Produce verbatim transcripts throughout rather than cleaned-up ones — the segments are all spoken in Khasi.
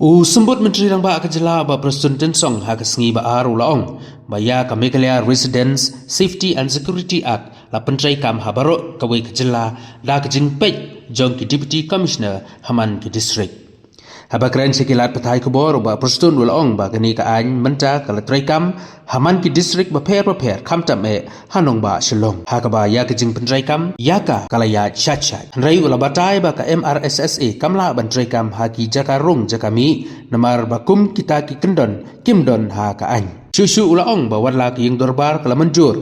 U Symbud Myntri Rangbah ka jylla Bah Prestone Tynsong ha ka sngi Ba-ar u la ong ba ïa ka Meghalaya Residents Safety and Security Act la pyntreikam ha baroh kawei ka jylla da ka jingpeit jong ki Deputy Commissioner ha man ki district. Haba kren sha ki lad pathai khubor, u Bah Prestone u la ong ba kane ka aiñ mynta ka la treikam ha man ki district bapher bapher, khamtam eh ha nongbah Shillong. Ha kaba ïa ka jingpyntreikam ïa ka ka la ïaid sha sha. Hynrei u la batai ba ka M R S S A kam lah ban treikam ha ki jaka rung jaka mih namar ba kum kita ki kyndon kim don ha ka aiñ. Shuh shuh u la ong ba wat la ka ïing dorbar ka la mynjur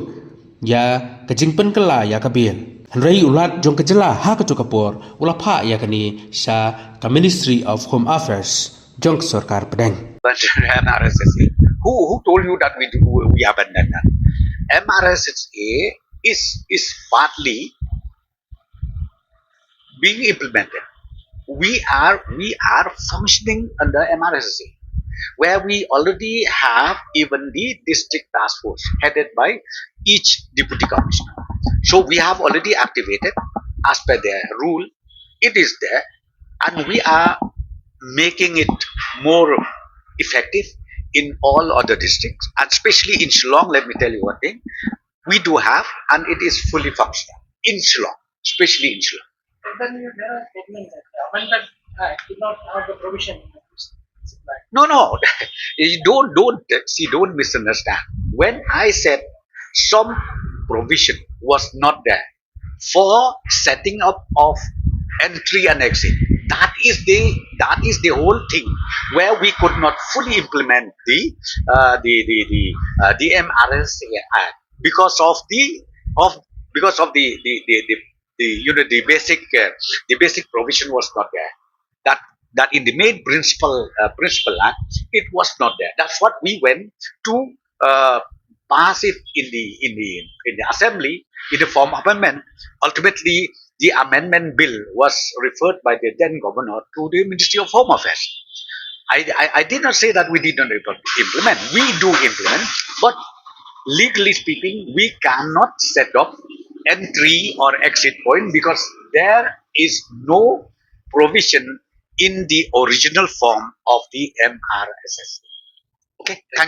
ïa ka jingpynkylla ïa ka bill, hynrei u Lat jong ka jylla ha kato ka por u la phah ïa kane sha ka Ministry of Home Affairs jong ka sorkar pdeng. But M R S S A, who, who told you that we do, we abandon that? M R S S A is, is partly being implemented. We are, we are functioning under M R S S A, where we already have even the district task force headed by each deputy commissioner. So we have already activated as per their rule. It is there, and we are making it more effective in all other districts, and especially in Shillong. Let me tell you one thing: we do have, and it is fully functional in Shillong, especially in Shillong. Then you, there are statements that the Amendment Act did not have the provision in this. No, no. You don't, don't, see, don't misunderstand. When I said some provision was not there for setting up of entry and exit, that is the, that is the whole thing where we could not fully implement the, uh, the, the, the, uh, the M R S A Act because of the, of, because of the, the, the, the, the, you know, the basic, uh, the basic provision was not there. That, that in the main principle, uh, principle act, it was not there. That's what we went to, uh, pass it in the, in the, in the assembly in the form of amendment. Ultimately, the amendment bill was referred by the then governor to the Ministry of Home Affairs. I, I, I did not say that we did not impl-, implement. We do implement, but legally speaking, we cannot set up entry or exit point because there is no provision in the original form of the M R S S. Okay, thank